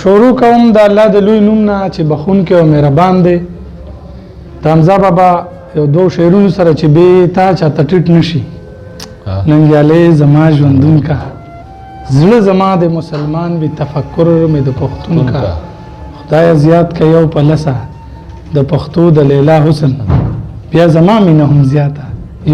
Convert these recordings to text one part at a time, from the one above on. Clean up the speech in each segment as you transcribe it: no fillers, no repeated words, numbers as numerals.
شروع کوم د الله د لوی نوم نه چې بخښونکی او مهربان دی. د حمزه بابا یو دوو شعرونو سره چې بې تا چاته ټیټ نشي. ننګیالی زما ژوندون کا، زړه زما د مسلمان وي، تفکر مې د پښتون کا، خدای زیات که یو په لسه د پښتو د لیلا حسن، بیا زما مینه هم زیاته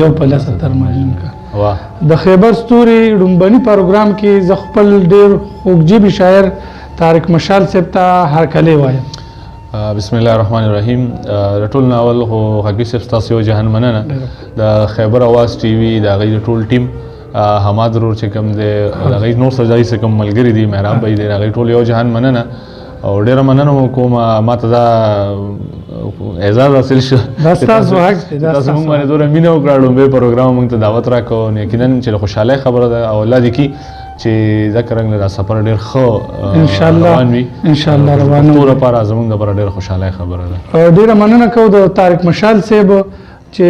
یو په لسه تر مجنون کا. د خیبر ستوري ړومبني پروګرام کې زه خپل ډېر خوږجبي شاعر طارق مشال صاحب ته هرکلی وایم. بسم الله الرحمن الرحیم. د ټول نه اول خو حقي صاحب ستاسو یو جهان مننه، د خیبر اواز ټي وي د هغې د ټول ټیم، حماد ورور چې کوم دی، د هغې نور سره د هغې څه کوم ملګري دي، محراب بھائی دی، د هغې ټول یو جهان مننه او ډېره مننه مو کوم. ما ته دا اعزاز حاصل شو، دا ستاسو حق دی، دا تاسو موږ باندې دومره مینه وکړه، لومړی پروګرام موږ ته دعوت راکړ، نو یقینا چې د خوشحالۍ خبره ده او الله دې کړي چې دا کرنګ دا سفر ډېر ښه ان شاء الله روان وي، ان شاء الله روان وي، ټول لپاره زموږ لپاره ډېر خوشحالۍ خبره ده. ډېره مننه کوو د طارق مشال صاحب چې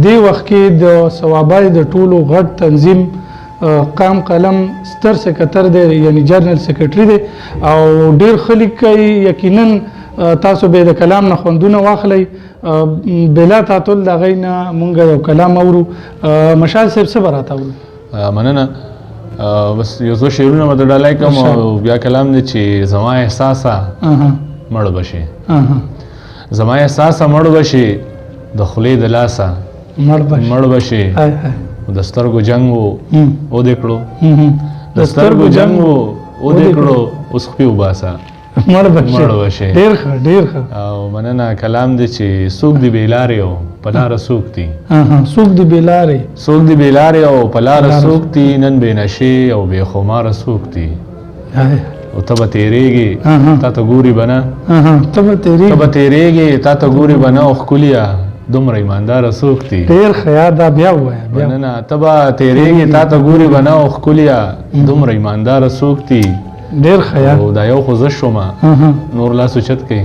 دې وخت کې د صوابۍ د ټولو غټ تنظیم قام قلم ستر سکرتر دی، یعنی جنرال سیکرټري دی او ډېر ښه لیک کوي. یقینا تاسو به د کلام نه خوندونه واخلئ. بلا تعطل د هغې نه مونږ یو کلام اورو. مشال صاحب څه به راته اورو؟ مننه. بس یو څو شعرونه به درته ډالۍ کړم او بیا کلام دی چې زما احساسه مړ به شي، زما احساسه مړ به شي، د خولې د لاسه مړ به شي، د سترګو جنګ و او دې کړو، د سترګو جنګ و او دې کړو، اوس خپې وباسه مړ به شي. ډېر ښه، ډېر ښه. او مننه. کلام دی چې څوک دې بې لارې او په لاره څوک دي، څوک دې بې لارې، څوک دې بې لارې او په لاره څوک دي، نن بې نشې او بې خماره څوک دي، او ته به تېرېږې تا ته ګوري به نه، ته به تېرېږې، ته به تېرېږې تا ته ګوري به نه، او ښکلیه دومره ایمانداره څوک دي. ډېر ښه یار، دا بیا ووایه. مننه. ته به تېرېږې تا ته ګوري به نه، او ښکلیه دومره ایمانداره څوک دي. ډېر ښه یار. او دا یو خو زه شومه نور لاس اوچت کړئ،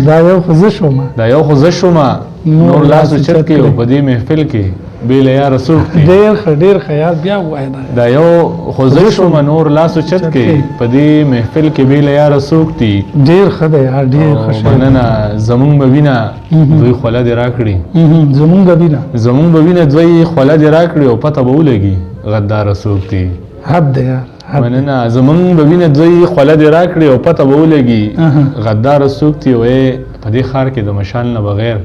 دا یو خو زه شومه، دا یو خو زه شومه نور لاس اوچت کړئ، او په دې محفل کې بې له یاره څوک دي. ډېر ښه، ډېر ښه یار، بیا ووایه. دا یو خو زه شومه نور لاس اوچت کړئ، په دې محفل کې بې له یاره څوک دي. ډېر ښه دی یار، ډېر ښه. مننه. زمونږ به وینه دوی خوله دې راکړي، زمونږ به وینه، زمونږ به وینه دوی خوله دې راکړي، او پته به ولګي غداره څوک دي. حد دی یار. مننه. زمونږ به وینه دوی خوله دې راکړي، او پته به ولګي غداره څوک دي. او په دې ښار کې د مشال نه بغیر،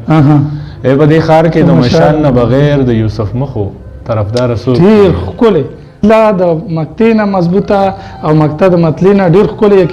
ای په دې ښار کې د مشال نه بغیر د یوسف مخو طرفدار څوک. ډېر ښکلی، لا د مکتې نه مضبوطه او مکته د متلې نه ډېر ښکلی.